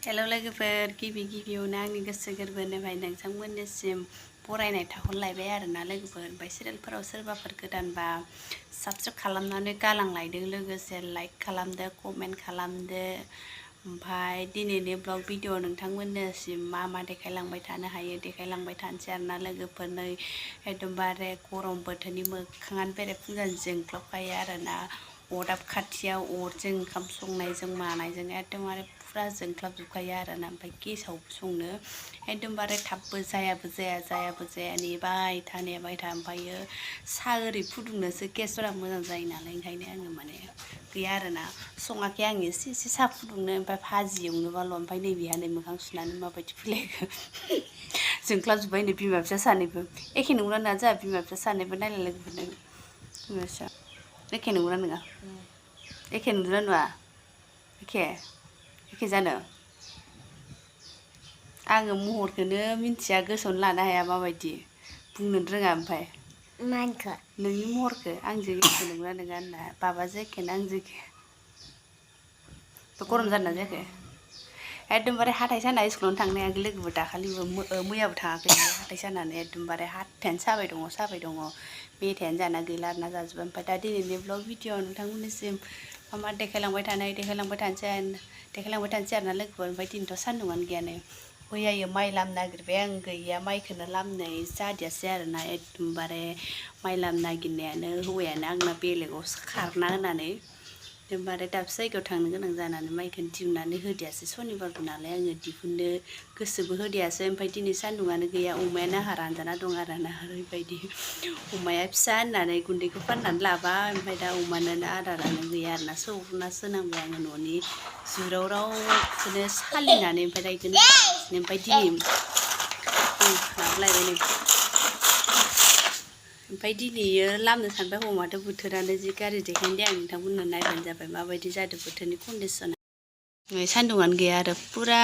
Hello लोगोफोर गिबियावनो आंनि गोसो गोरबोनिफ्राय नोंथांमोननिसिम बरायनाय थाहरलायबाय आरोना लोगोफोर ओमफ्राय चेनेलफोराव सोरबाफोर गोदानबा साबस्क्राइब खालामनानै गालांलायदों लोगोसे लाइक खालामदो कमेन्ट खालामदो ओमफ्राय दिनैनि ब्लग भिडिअ नोंथांमोननिसिम मा देखायलांबाय थानो हायो देखायलांबाय थानोसै आरोना लोगोफोर नै एकदमबारे गरम बोथोरनि मोखाङानो बेरेफुंजानि जोंख्लाबखायो आरोना अरदाब खाथियाव अरजों ओंखाम संनायजों मानायजों एकदमबारे फुरा जोंख्लाबजोबखायो आरोना ओमफ्राय गेसाव संनो एकदमबारे थाबबो जायाबो जाया नेबाय था ओमफ्रायो साहा ओरै फुदुंनोसो गेसफोरा मोजां जायो नालाय ओंखायनो आङो माने गैया आरोना सङाखै आं एसे साहा फुदुंनो ओमफ्राय भाजि एवनोबाल' ओमफ्राय नैबेहा नै मोखां सुनानै माबायदि फुलायखो जोंख्लाबजोब्बाय नै बिमा फिसा सानैबो एखे नंगौना नङा जोंहा बिमा फिसा सानैबो नायलाय लोगोफोरनो बिमा फिसा एखे नंगौना नङा एखे नुदोंना नुवा एखे जानो आङो महरखौनो मिन्थिया गोसोआवनो लानो हाया माबायदि बुंनो रोङा ओमफ्राय मानखो नोंनि महरखौ आंजों एखे नंगौना नङा होनना बाबाजों एखे ना आंजों एखे गरम जादोंना जायाखै एकदमबारे हाथाय साना स्कुलावनो थांनो हायाखै लोगोफोर दाखालिबो मैयाबो थाङाखै हाथाय सानानै एकदमबारे हाथायानो साबाय दङ मेथायानो जाना गैला आरोना जाजोब्बाय ओमफ्राय दा दिनैनि ब्लग भिडिअ नोंथांमोननिसिम मा देखायलांबाय थानोसै आरोना लोगोफोर ओमफ्राय दिनैथ' सान्दुङानो गैया नै मैयायो माइ लामनो नागिरबाय आं गैया माइखौनो लामनाय जादियासै आरोना एकदमबारे माइ लामनो नागिरनायानो हौवायानो आंना बेलेगावसो खारना होनानै एकदमबारे दाबसे जायगायाव थांनो गोनां जानानै माइखौनो दिहुननानै होदियासै सनिबारबो नालाय आङो दिहुननो गोसोबो होदियासै ओमफ्राय दिनै सान्दुङानो गैया अमायानो आंहा रानजाना दं आरोना ओरैबायदि अमाया फिसा होननानै गुन्दैखौ फाननानै लाबाय ओमफ्राय दा अमानोनो आदारानो गैया आरोना सौनासो होनांबाय आङो न'नि जुराव रावखौनो सालिनानै ओमफ्राय दा बेखौनो ओमफ्राय दिनै लाबोलायबाय नै ओमफ्राय दिनैयो लामनो सानबाय हौवा माथो बोथोरानो जि गाज्रि देखायनो दे आं नोंथांमोननो नायबानो जाबाय माबायदि जादों बोथोरनि कन्डिसना नै सान्दुङानो गैया आरो फुरा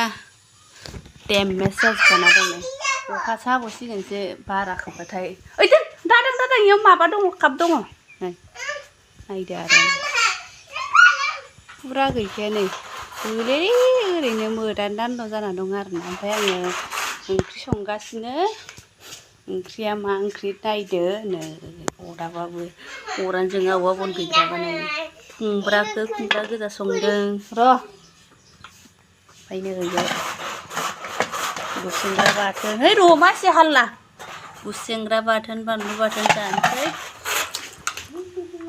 डेमेज जाजोबना दं नै अखासो हाबावसिगोनसो बारा खोबबाथाय ओइ दादों इयाव माबा दङ काप दङ नै नायदो आरो फुरा गैखाया नै ओरैनो मोदान दान्द' जाना दं आरोना ओमफ्राय आङो ओंख्रि संगासिनो ओंख्रिया मा ओंख्रि नायदो नै अराबाबो अरानो जोङा औवा बन गैद्रायाबा नै खुमब्रा गोजा संदों र' ओमफ्राय नै गुसेंग्रा बाथोन है र' मासे हाल्ला गुसेंग्रा बाथोन बानलु बाथोन जानोसै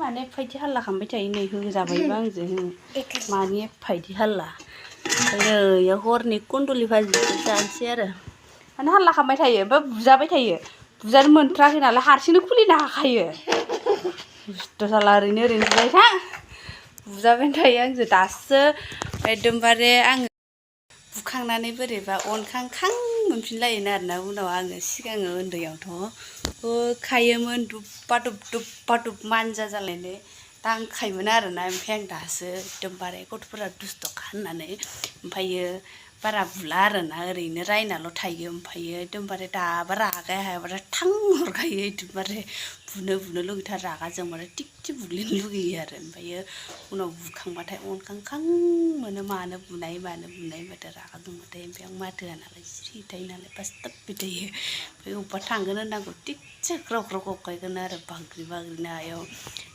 माने एफायदि हाल्ला खालामबाय थायो नै होजाबायबा आंजों मानि एफायदि हाल्ला ओमफ्राय नै हरनि कुन्दुलि भाजिखौ जानोसै आरो माने हाल्ला खालामबाय थायो ओमफ्राय बुजाबाय थायो बुजानो मोनथाराखै नालाय हारसिंनो खुलिनो हाखायो दुस्थ' जाला ओरैनो बुजाबाय था बुजाबायानो थायो आंजों दासो एकदमबारे आङो बुखांनानै बोरैबा अनखांखां मोनफिनलायोना आरोना उनाव आङो सिगाङो उन्दैयावथ' होखायोमोन दुब्बा दुब मानजा जालायनो दांखायोमोन आरोना ओमफ्राय आं दासो एकदमबारे गथ'फोरा दुस्थ'खा होननानै ओमफ्रायो बारा बुला आरोना ओरैनो रायनाल' थायो ओमफ्रायो एकदमबारे दाबा रागाया हायाबाथाय थां हरखायो एकदमबारे बुनो लुगैथार रागा जोंबाथाय थिग बुग्लिनो लुगैयो आरो ओमफ्रायो उनाव बुखांबाथाय अनखांखां मोनो मानो बुनाय माथो रागा जोंबाथाय ओमफ्राय आं माथो होआ नालाय सिरि थायो नालाय बासताबबाय थायो ओमफ्राय अबेबा थांगोन होननांगौ थिगसे ग्राव गाबखायगोन आरो बाग्रिनो आयौ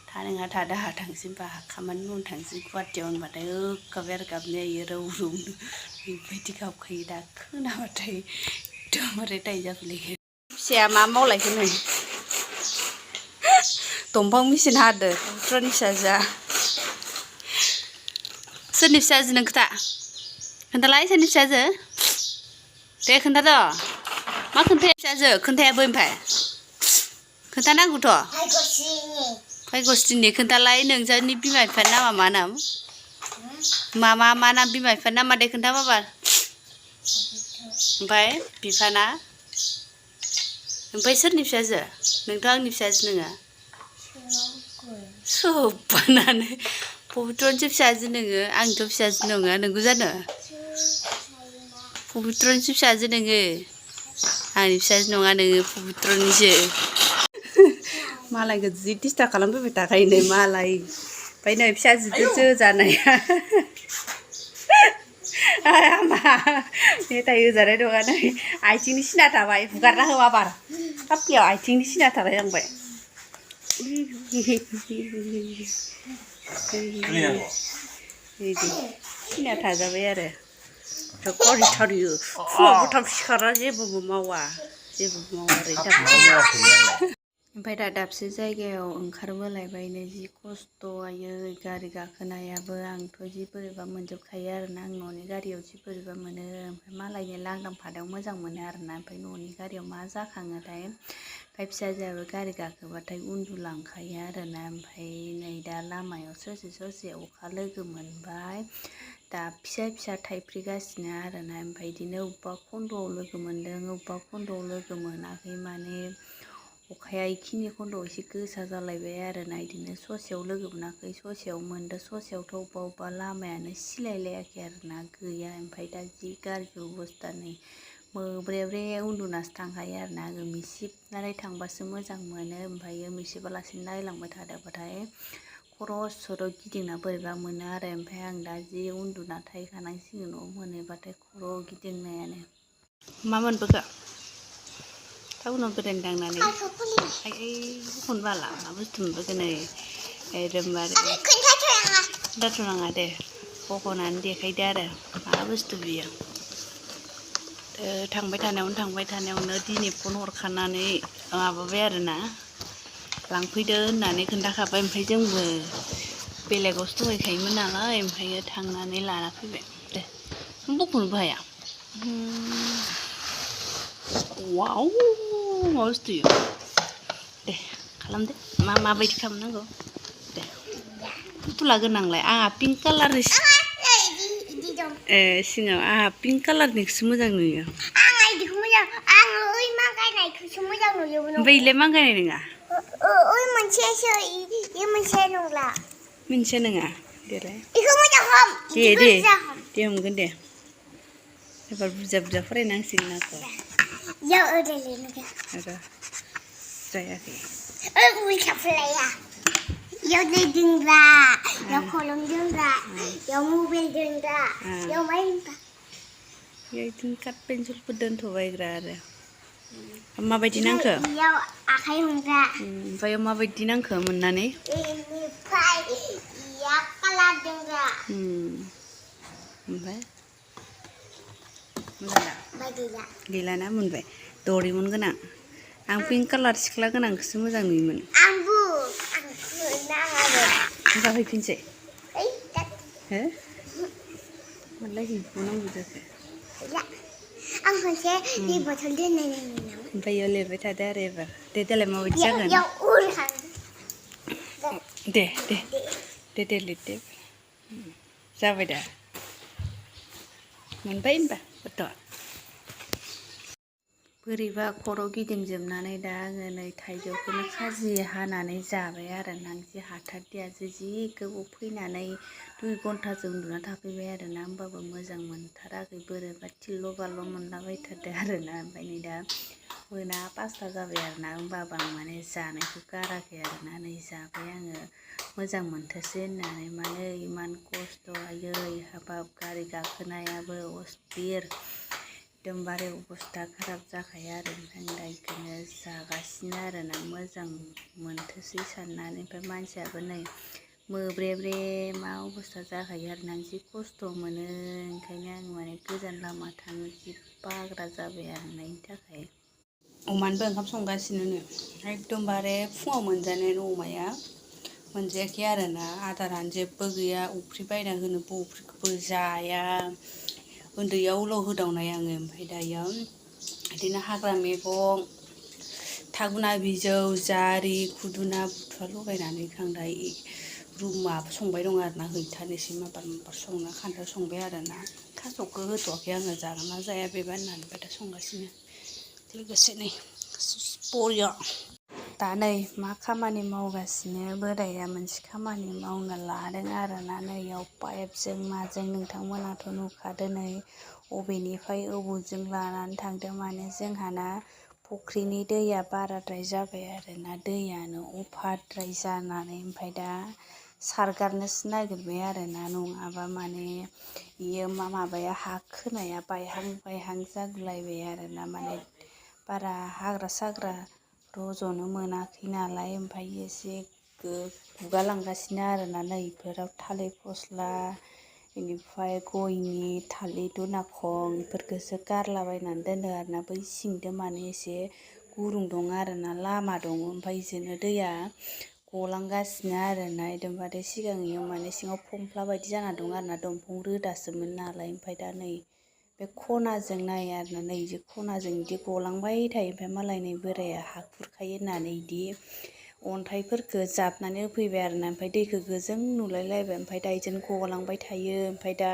था नोंहा थादो आंहा थांसै होनबा खामानि मावनो थांसै गुवाहाटियाव होनबाथाय गाबबाय आरो गाबनाया रौ ओरैबायदि गाबखायो दा खोनाबाथाय एकदमबारे दाय जाफैलायो फिसाया मा मावलायखो नै दंफां मेचिन हादो पुत्रनि फिसाजोआ सोरनि फिसाजो नों खोन्थालाय सोरनि फिसाजो दे खोन्थाद' मा खोन्थाया फिसाजो खोन्थायाबो ओमफ्राय खोन्थानांगौथ' भाग्यस्रिनि खोन्थालाय नोंसोरनि बिमा बिफानि नामा मा नाम मा नाम बिमा बिफानि नामा दे खोन्था बाबा ओमफ्राय बिफाना ओमफ्राय सोरनि फिसाजो नोंथ' आंनि फिसाजो नोङो सोब्बानानै पबित्रनिसो फिसाजो नोङो आंथ' फिसाजो नङा नोंगौ जानो पबित्रनिसो फिसाजो नोङो आंनि फिसाजो नङा नोङो पबित्रनिसो मालायखौ जि डिस्टार्ब खालामफैबाय थाखायो नै मालाय ओमफ्राय नै फिसाजोजो जानाया मा मेथाइ होजानाय नङा नै आथिंनि सिना थाबाय हुगारना होआ बार काप्लियाव आथिंनि सिना थाबाय आंबाय सिना थाजाबाय आरो गरिथारियो फुङावबो थाब सिखारा जेबोबो मावा ओरैनो थाबाय ओमफ्राय दा दाबसे जायगायाव ओंखारबोलायबायनो जि खस्थ' आयै गारि गाखोनायाबो आंथ' जि बोरैबा मोनजोबखायो आरोना आं न'नि गारियाव जि बोरैबा मोनो ओमफ्राय मालायनि लांदां फादाव मोजां मोनो आरोना ओमफ्राय न'नि गारियाव मा जाखाङोथाय ओमफ्राय फिसाजोआबो गारि गाखोबाथाय उन्दुलांखायो आरोना ओमफ्राय नै दा लामायाव ससे अखा लोगो मोनबाय दा फिसा थाइफ्रिगासिनो आरोना ओमफ्राय बिदिनो अबेबा खन्द'आव लोगो मोनदों अबेबा खन्द'आव लोगो मोनाखै माने अखाया इखिनि खन्द'आव एसे गोसा जालायबाय आरोना बिदिनो ससेयाव लोगो मोनाखै ससेयाव मोनदों ससेयावथ' अबेबा लामायानो सिलायलायाखै आरोना गैया ओमफ्राय दा जि गाज्रि अबस्था नै मोब्रे उन्दुनासो थांखायो आरोना आङो मिसिबनानै थांबासो मोजां मोनो ओमफ्राय मिसिबालासिनो नायलांबाय थादोंबाथाय खर' सर' गिदिंना बोरैबा मोनो आरो ओमफ्राय आं दा जि उन्दुना थाहैखानांसिगोन न'आव मोनोबाथाय खर' गिदिंनायानो मा मोनबोखो टाउनाव बेरायनो थांनानै खन बाला मा बुस्थु मोनबोखो नै एकदमबारे खोन्थाथ'नाङा दे बख'नानै देखायदो आरो मा बुस्थु बियो थांबाय थानायावनो दिनै फन हरखानानै माबाबाय आरोना लांफैदो होननानै खोन्थाखाबाय ओमफ्राय जोंबो बेलेगावसो दंहैखायोमोन नालाय ओमफ्राय थांनानै लाना फैबाय दे बख'नोबो हाया वाव मा बुस्थु दे खालामदो माबायदि खालामनांगौ दे फुथुला गोनांलाय आंहा पिंक कालारनि सिङाव आंहा पिंक कालारनिखौसो मोजां नुयो ओमफ्राय इलाय मांगायनाय नङा मोनसेया नङा देलाय दे हमगोन दे एबार बुरजा फरायनांसिगोन आंखौ जायाखै Yo दै दोनग्रा yo खलम दोनग्रा yo मबाइल दोनग्रा yo मा दोनग्रा बिदिनो काट पेन्सिलफोर दोनथ'बायग्रा आरो माबायदि नांखो इयाव आखाइ हमग्रा ओमफ्राय माबायदि नांखो मोननानै बेनिफ्राय इया कालार दोनग्रा ओमफ्राय गैला ना मोनबाय दरिमन गोनां आं पिंक कालार सिख्ला गोनांखौसो मोजां नुयोमोन आंबो जाहैफिनसै हो मालाय हैबावनांगौ जाखो आं खनसे दै बथल दोननाय नायनो ओमफ्राय इयाव लिरबाय थादो आरो एबार दे देलाय माबायदि जागोन दे लिरदो जाबाय दा मोनबाय होनबा गथ'आ बोरैबा खर' गिदिंजोबनानै दा आङो नै थाइजौखौनो खाजि हानानै जाबाय आरो जि हाथारदियासो जि गोबाव फैनानै 2 घन्टासो उन्दुना थाफैबाय आरोना होमबाबो मोजां मोनथाराखै बोरैबा थिल्ल' बाल्ल' मोनलाबायथारदो आरोना ओमफ्राय नै दा मोना 5ता जाबाय आरोना होमबाबो आं माने जानायखौ गाराखै आरोना नै जाबाय आङो मोजां मोनथोंसै होननानै माने इमान खस्थ' आयै हाबाब गारि गाखोनायाबो अस्थिर एकदमबारे अबस्था खाराब जाखायो आरो ओमफ्राय दा बेखौनो जागासिनो आरोना मोजां मोनथोंसै साननानै ओमफ्राय मानसियाबो नै मोब्रे मा अबस्था जाखायो आरोना जि खस्थ' मोनो ओंखायनो आं माने गोजान लामा थांनो जि बाग्रा जाबाय आरोना बेनि थाखाय अमानोबो ओंखाम संगासिनो एकदमबारे फुङाव मोनजानायानो अमाया मोनजायाखै आरोना आदारानो जेबो गैया अफ्रि बायना होनोबो अफ्रिखौबो जाया उन्दैयावल' होदावनाय आङो ओमफ्राय दायो बिदिनो हाग्रा मैगं थागुना बिजौ जारि खुदुना बुथुवा लगायनानै खांद्राय रुमा संबाय दं आरोना हैथानोसै माबार संना खान्थाल संबाय आरोना थास'खौ होथ'वाखै आङो जागोन ना जाया बेबा होननानै दा संगासिनो लोगोसे नै बरिया दा नै मा खामानि मावगासिनो बोराया मोनसे खामानि मावनो लादों आरोना नैयाव पाइपजों माजों नोंथांमोनाथ' नुखादों नै अबेनिफ्राय अबेजों लानानै थांदों माने जोंहाना फुख्रिनि दैया बाराद्राय जाबाय आरोना दैयानो अभारद्राय जानानै ओमफ्राय दा सारगारनोसो नागिरबाय आरोना, नङाबा माने इयो माबाया हा खोनाया बायहां बायहां जागुलायबाय आरोना, माने बारा हाग्रा साग्रा रज'नो मोनाखै नालाय, ओमफ्राय एसे गुगालांगासिनो आरोना नै इफोराव थालिर फस्ला, बेनिफ्राय गयनि थालिर दुनाखं इफोरखौसो गारलाबायनानै दोनदों आरोना। बै सिंदो माने एसे गुरुं दं आरोना, लामा दङ, ओमफ्राय इजोंनो दैया गलांगासिनो आरोना। एकदमबारे सिगां इयाव माने सिङाव फमफ्ला बायदि जाना दं आरोना, दंफां रोदासोमोन नालाय, ओमफ्राय दा नै बे खनाजों नाय आरोना, नै इदि खनाजों इदि गलांबाय थायो। ओमफ्राय मालाय नै बोराया हा खुरखायो होननानै इदि अन्थाइफोरखौ जाबनानै होफैबाय आरोना, ओमफ्राय दैखौ गोजों नुलायलायबाय, ओमफ्राय दा इदिनो गलांबाय थायो। ओमफ्राय दा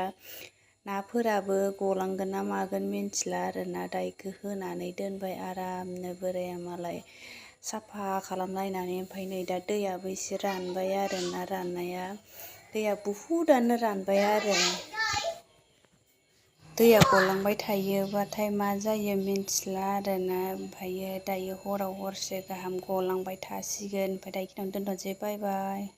नाफोराबो गलांगोन ना मागोन मिन्थिला आरोना, दा इखो होनानै दोनबाय आरामनो बोराया मालाय साफा खालामलायनानै। ओमफ्राय नै दा दैयाबो एसे रानबाय आरोना, राननाया दैया बुहुदानो रानबाय आरो। दैया गलांबाय थायोबाथाय मा जायो मिन्थिला आरोना, ओमफ्रायो दायो हराव हरसे गाहाम गलांबाय थासिगोन। ओमफ्राय दा इखिनियावनो दोनथ'नोसै, बाय बाय।